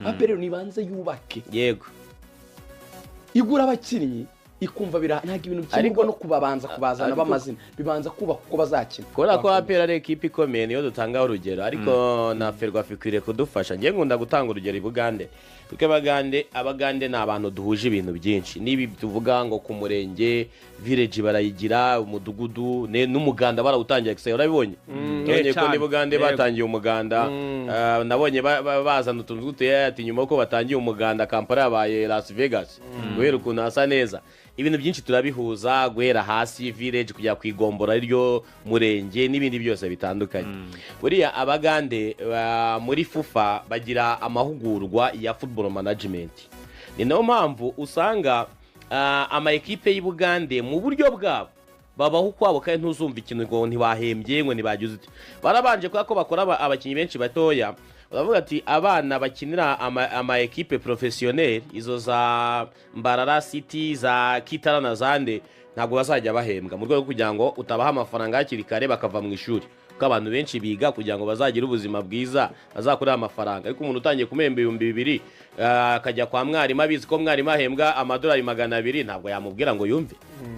APR rero nibanze yubake, igura abakinnyi, ikumva bira ntabwo ibintu byimurwa no kubabanza kubazana b'amazina, bibanza kubaka uko bazakina. Kubera ko APR ari ekipa ikomeye, niyo dutangaho urugero, ariko na Ferwafa ikwiriye kudufasha. Njye nkunda gutanga urugero i Bugande, kuko Abagande ni abantu duhuje ibintu byinshi. N'ibi tuvuga ngo ku murenge, village barayigira, umudugudu n'umuganda barawutangiye. Gusa urabibonye, nabonye ko Cyane. ni Bugande batangiye umuganda. Nabonye bazana utuntu tw'utuyaya, ati nyuma yuko batangiye umuganda, Kampala yabaye Las Vegas guhera ukuntu hasa neza. Ibintu byinshi turabihuza, guhera hasi village kujya ku igombora ryo murenge n'ibindi byose bitandukanye. Buriya Abagande muri FUFA bagira amahugurwa ya football management. Ni nayo mpamvu usanga ama ekipe y'i Bugande mu buryo bwabo babaho ukwabo, kandi ntuzumva ikintu ngo ntibahembye, ngo ntibagize uti barabanje, kubera ko bakora abakinnyi benshi batoya. Baravuga ati abana bakinira ama ekipe professionnel, izo za Mbarara City, za Kitara na zande, ntabwo bazajya bahembwa, mu rwego rwo kugira ngo utabaha amafaranga hakiri kare bakava mu ishuri, kuko abantu benshi biga kugira ngo bazagire ubuzima bwiza, bazakorere amafaranga. Ariko umuntu utangiye kumuhemba 2000, akajya kwa mwarimu abizi ko mwarimu ahembwa amadolari 200, ntabwo yamubwira ngo yumve.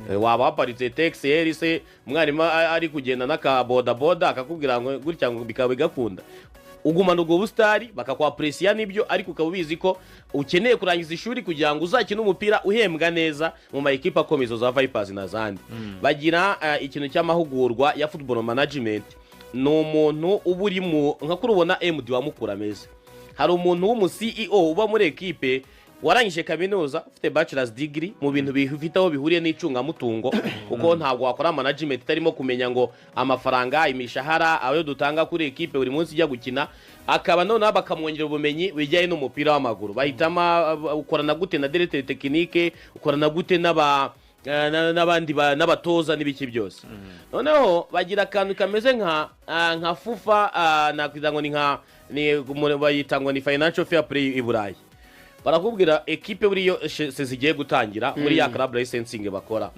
Waba waparitse tegisi se, mwarimu ari kugenda n'akabodaboda, akakubwira ngo gutya, ngo bikaba bigakunda, ugumana ubwo busitari bakakwapresiya n'ibyo, ariko ukaba ubizi ko ukeneye kurangiza ishuri kugira ngo uzakine umupira uhembwa neza mu ma ekipa akomeye, izo za Vipers na zandi. Bagira ikintu cy'amahugurwa ya football management. Ni umuntu uba uri mu nka kuri ubona MD wa Mukura ameze, hari umuntu w'umu CEO uba muri ekipe warangije kaminuza, ufite bachelor's degree mu bintu bifite aho bihuriye n'icungamutungo, kuko ntabwo wakora management itarimo kumenya ngo amafaranga, imishahara, ayo dutanga kuri ekipe buri munsi ijya gukina. Akaba noneho bakamwongera ubumenyi bijyanye n'umupira w'amaguru, bahitamo ukorana gute na directeur technique, ukorana gute n'abandi n'abatoza n'ibiki byose. Noneho bagira akantu kameze nka FUFA, nakwita ngo ni nka ni bayita ngo ni financial fair play i Burayi. Barakubwira ekipe buriyo se zigiye gutangira muri ya club licensing bakora,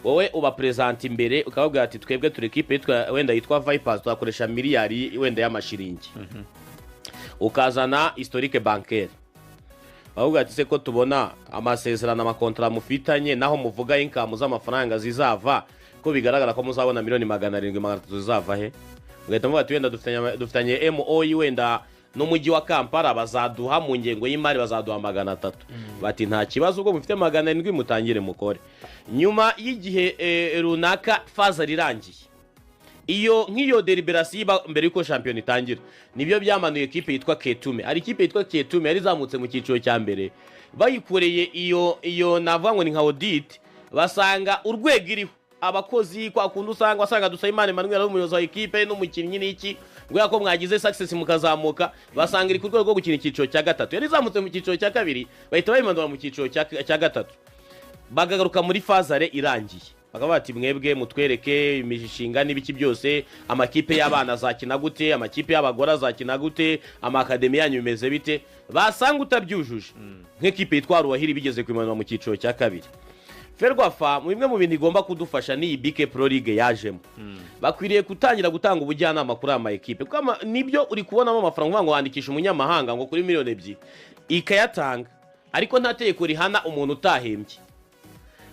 wowe uba present imbere ukababwira ati twebwe turi ekipe yitwa wenda yitwa Vipers, tuzakoresha miliyari wenda y'amashiringi, ukazana historique bancaire. Bavuga ati se ko tubona amasezerano, amakontara mufitanye, naho muvuga income z'amafaranga zizava, ko bigaragara ko muzabona miliyoni 700, 300, zizava he? Ugahita muvuga ati wenda dufitanye MOU wenda n'umujyi wa Kampala, bazaduha mu ngengo y'imari, bazaduha 300. Bati nta kibazo, ubwo mufite 700 mutangire mukore. Nyuma y'igihe runaka, phase irangiye, iyo nk'iyo délibération iba mbere y'uko shampiyona itangira. Nibyo byamanuye ekipe yitwa Ketume. Hari ikipe yitwa Ketume yari izamutse mu cyiciro cya mbere, bayikoreye iyo navuga ngo ni nka audit, basanga urwego iriho abakozi kwa kundi usanga wasanga Dusabimana Emmanuel ari umuyobozi wa ekipe n'umukinnyi n'iki, ngo ko mwagize success mukazamuka, basanga iri ku rwego rwo gukina icyiciro cya gatatu. Yari izamutse mu cyiciro cya kabiri, bahita bayimanura mu cyiciro cya gatatu. Bagagaruka muri phase aller irangiye, bakaba bati mwebwe mutwereke imishinga n'ibiki byose, amakipe y'abana azakina gute, amakipe y'abagore azakina gute, ama academy yanyu bimeze bite? Basanga utabyujuje, nk'ekipe yitwa Ruwahiri bigeze kuyimanura mu cyiciro cya kabiri. Ferwafa mu bimwe mu bintu igomba kudufasha ni iyi BK Pro League yajemo. Bakwiriye gutangira gutanga ubujyanama kuri aya ma ekipe, kuko nibyo uri kubonamo amafaranga, uvuga ngo wandikisha umunyamahanga ngo kuri miliyoni 2 ikayatanga, ariko nta tegeko rihana umuntu utahembye.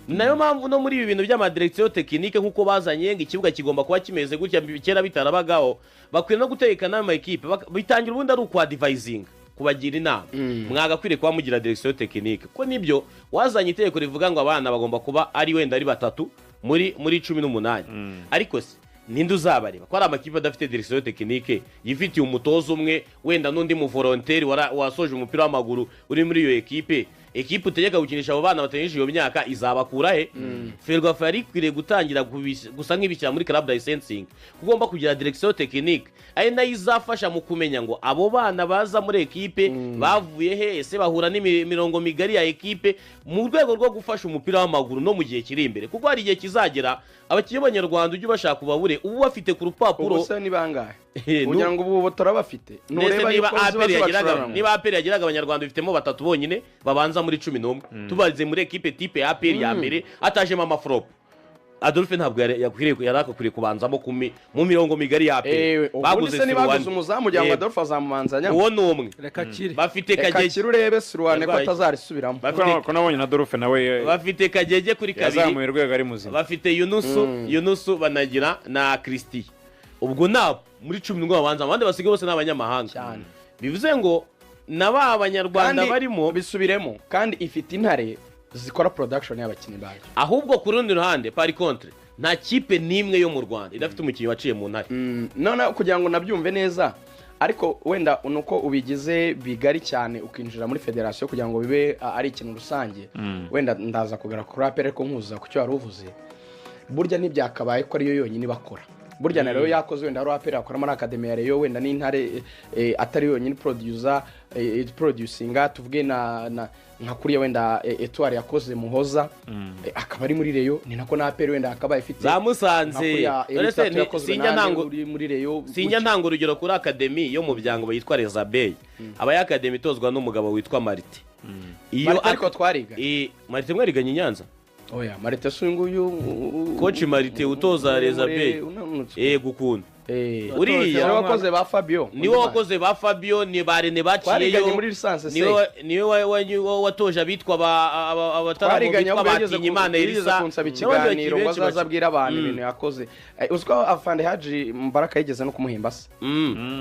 Ni nayo mpamvu no muri ibi bintu by'ama direction technique, nk'uko bazanye ngo ikibuga kigomba kuba kimeze gutya, kera bitarabagaho, bakwiye no gutegeka n'ayo ma ekipe bitangira ubundi ari ukwadvisinga, kubagira inama: mwagakwiriye kuba mugira direction technique, kuko nibyo wazanye itegeko rivuga ngo abana bagomba kuba ari wenda ari batatu muri 18, ariko se ninde uzabareba ko ari amakipe adafite direction technique, yifitiye umutoza umwe wenda n'undi mu volontaire wasoje umupira w'amaguru uri muri iyo ekipe? Ekipe utegeka gukinisha abo bana batarengeje iyo myaka izabakura he? Ferwafa yari ikwiriye gutangira gusa nk'ibishyira muri club licensing, kuko ugomba kugira direction technique, ari nayo izafasha mu kumenya ngo abo bana baza muri ekipe bavuye he, ese bahura n'imirongo migari ya ekipe, mu rwego rwo gufasha umupira w'amaguru no mu gihe kiri imbere, kuko hari igihe kizagera abakinnyi b'Abanyarwanda ujye ubashaka ubabure, uba ubafite ku rupapuro. Ubu se ni bangahe kugira ngo ubu turabafite? Ndetse Ntureba niba yuko ziba APR yagiraga zibacuranwa. niba APR yagiraga Abanyarwanda bifitemo batatu bonyine babanza muri 11, tubaze muri ekipe type ya APR ya mbere atajemo ama flop. Adolphe ntabwo yari akwiriye kubanzamo mu mirongo migari ya APR. Ubundi se nibaguze umuzamu kugira ngo Adolphe azamubanzanya? Uwo ni umwe. Reka kire. Bafite Reka Kagege. kire, urebe Siruwane ko Yarwaye. atazarisubiramo. Ko nabonye na Adolphe nawe Bafite Kagege kuri kabiri. yazamuye urwego, ari muzima. Bafite Yunusu, banagira na Christian. Ubwo nabo muri 11 babanza, abandi basigaye bose ni abanyamahanga. Cyane. Bivuze ngo na ba Banyarwanda Kandi barimo. bisubiremo, kandi ifite Intare zikora production y'abakinnyi bayo. Ahubwo ku rundi ruhande, par contre, nta kipe n'imwe yo mu Rwanda idafite umukinnyi waciye mu Ntare. None kugira ngo nabyumve neza, ariko wenda ni uko ubigize bigari cyane ukinjira muri federasiyo kugira ngo bibe ari ikintu rusange, wenda ndaza kugaruka kuri APR, ariko nkuzuza ku cyo wari uvuze. Burya ntibyakabaye ko ariyo yonyine ibakora. Burya na Rayon yakoze, wenda hari APR yakora muri academy ya Rayon, wenda n'Intare atari yonyine producer, producinga, tuvuge na nka kuriya wenda Etoile yakoze Muhoza, akaba ari muri Rayon, ni nako na APR wenda akabaye ifite Za nka Musanze. kuriya None Eric se Tatu yakozwe sinjya nande ntango uri muri Rayon sinjya gutyo. ntanga urugero kuri academy yo mu Byango yitwa Rezabey, aba academy itozwa n'umugabo witwa Marite. Iyo Marite ariko twariga. Marite mwariganye i Nyanza? Oya, Marite si uyu nguyu. Coach Marite utoza Rezabey. Yego, ukuntu uriya niwe wakoze ba Fabio. Niwe wakoze ba Fabio, ni ba Rene Twariganye baciyeyo. muri licence C. Niwe watoje abitwa abataramu Twariganye, bitwa ahubwo yigeze Batinyimana yigeze Elisa kunsaba n'abandi bakinnyi ikiganiro ngo benshi azaze abwire abantu ibintu yakoze. Uzi ko afande Haji Mbaraka yigeze no kumuhemba se?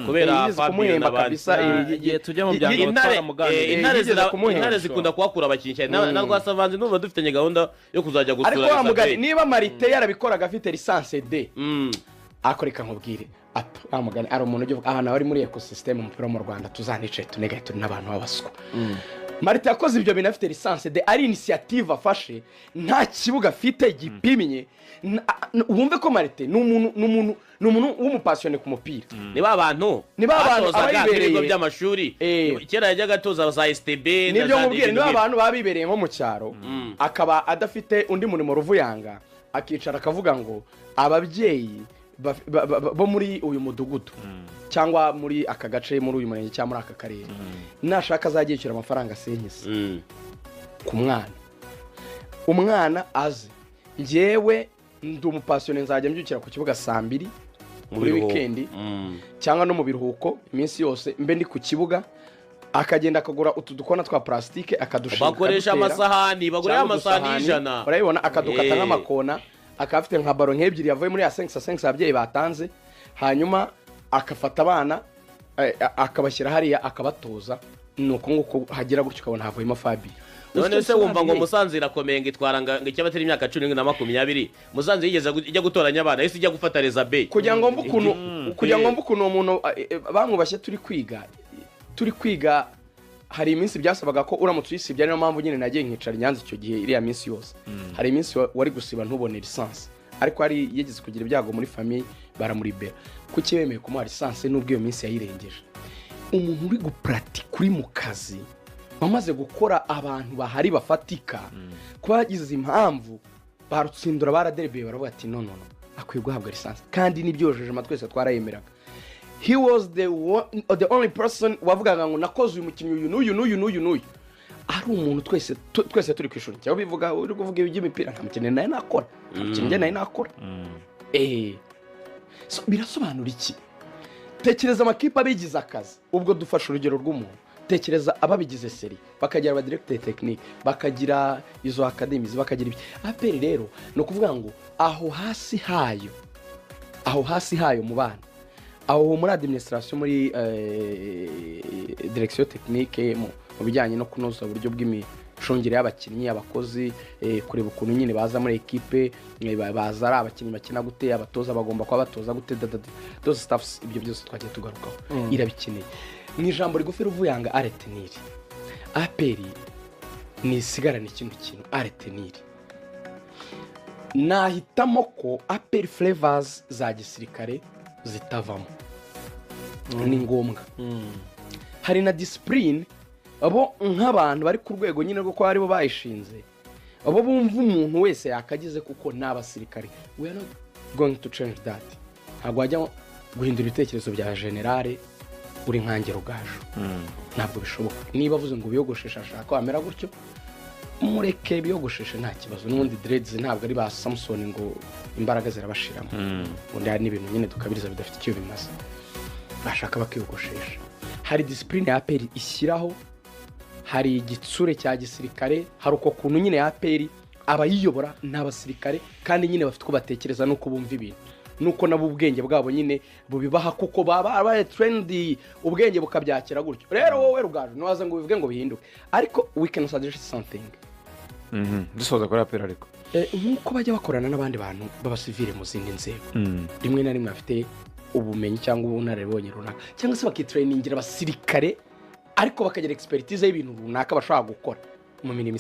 Kubera Yigeze Fabio kumuhemba n'abandi. kabisa. Igihe tujya mu Byango Intare twaramuganiriye. Intare Yigeze kumuhemba. Intare zikunda kuhakura abakinnyi cyane. Na Rwasavanze numva dufitanye gahunda yo kuzajya gusura Ariko wa mugani, Elizabeth. niba Marite yarabikoraga afite licence D, ariko reka nkubwire ato, wa mugani ari umuntu ujya uvuga ahantu bari muri ecosystem umupira wo mu Rwanda, tuzanicaye tunegaye, turi n'abantu b'abaswa. Marite yakoze ibyo bintu afite licence D, ari initiative afashe, nta kibuga afite gipimye. Wumve ko Marite ni umuntu w'umu passionné ku mupira. Ni ba bantu Ni ba bantu batozaga aba yibereye. nk'ibigo by'amashuri. Kera yajyaga atoza za STB na Nibyo za nkubwire, niba ibintu. abantu baba bibereye nko mu cyaro, akaba adafite undi murimo ruvuyanga, akicara akavuga ngo ababyeyi bo muri uyu mudugudu cyangwa muri aka gace, muri uyu murenge cyangwa muri aka karere, nashaka azajya yishyura amafaranga senyise ku mwana, umwana aze, njyewe ndi umu passionné, nzajya mbyukira ku kibuga saa 2 Mu muri biruhuko. wikendi cyangwa no mu biruhuko, iminsi yose mbe ndi ku kibuga. Akagenda akagura utu dukona twa plastique, akadushinga, Bakoresha akadutera. amasahani, bagura Cyangwa amasahani udusahani, 100. urabibona, akadukata nk'amakona, akaba afite nka ballon nk'ebyiri yavuye muri ya senkisa senkisa ababyeyi batanze, hanyuma akafata abana akabashyira hariya akabatoza. Ni uko nguko hagira gutyo ukabona havuyemo Fabio. None se wumva ngo Musanze irakomeye, ngo itwara ngo icyaba atari imyaka 17 na 20, Musanze yigeze ijya gutoranya abana, yahise ijya gufata Rezabey. Kugira ngo mve ukuntu uwo muntu bamwubashye, turi kwiga hari iminsi byasabaga ko uramutse uyisibye, niyo mpamvu nyine nagiye nkicara i Nyanza icyo gihe, iriya minsi yose hari iminsi wari gusiba ntubone licence, ariko hari yigeze kugira ibyago muri famille baramuribera. Kuki bemeye kumuha licence nubwo iyo minsi yayirengeje? Umuntu uri gupuratika, uri mu kazi, wamaze gukora, abantu bahari bafatika, kuba yagize impamvu barutsindura, baraderebeye, baravuga ati: "No, no, no, akwiye guhabwa licence." Kandi n'ibyojeje twese twarayemeraga. He was the only person wavugaga ngo nakoze uyu mukinnyi uyu n'uyu n'uyu n'uyu n'uyu, ari umuntu twese turi ku ishuri. Cyangwa bivuga uri kuvuga iby'imipira, nta mukinnyi nawe nakora, nta mukinnyi njye nawe nakora. So, birasobanura iki? Tekereza amakipe abigize akazi. Ubwo dufashe urugero rw'umuntu, tekereza ababigize sérieux, bakagira aba directeur technique, bakagira izo academies, bakagira ibyo. APR rero ni ukuvuga ngo aho hasi hayo mu bana, aho muri administration, muri direction technique, mu bijyanye no kunoza uburyo bw'imicungire y'abakinnyi, abakozi, kureba ukuntu nyine baza muri ekipe, baza ari abakinnyi bakina gute, abatoza bagomba kuba batoza gute, dadada, those stuffs, ibyo byose twagiye tugarukaho, irabikeneye. Mu ijambo rigufi, ruvuyanga areteniri APR nisigarane kino kintu areteniri. Nahitamo ko APR flavors za gisirikare zitavamo, ni ngombwa. Hari na discipline, bo nk'abantu bari ku rwego nyine rwo kuba aribo bayishinze, abo bumva umuntu wese yakagize kuko ni abasirikare. We are not going to change that. Ntabwo wajya guhindura ibitekerezo bya général uri nkange Rugaju, ntabwo bishoboka. Niba avuze ngo wiyogosheshe, ashaka wamera gutyo. Mureke biyogosheshe, nta kibazo. N'ubundi dreads ntabwo ari ba Samusoni ngo imbaraga zirabashiramo. Ubundi hari n'ibintu nyine dukabiriza bidafite icyo bimaze. Bashaka bakiyogoshesha. Hari discipline ya APR ishyiraho, hari igitsure cya gisirikare, hari uko kuntu nyine ya APR abayiyobora ni abasirikare, kandi nyine bafite uko batekereza n'uko bumva ibintu, nuko nabo ubwenge bwabo nyine bubibaha, kuko baba babaye trained, ubwenge bukabyakira gutyo. Rero wowe Rugaju, ntiwaza ngo ubivuge ngo bihinduke, ariko we can suggest something. Dusoza kuri APR ariko. Nk'uko bajya bakorana n'abandi bantu b'abasivile mu zindi nzego, rimwe na rimwe bafite ubumenyi cyangwa ubunararibonye runaka, cyangwa se bakitrainingira abasirikare, ariko bakagira expertise y'ibintu runaka bashobora gukora mu mirimo.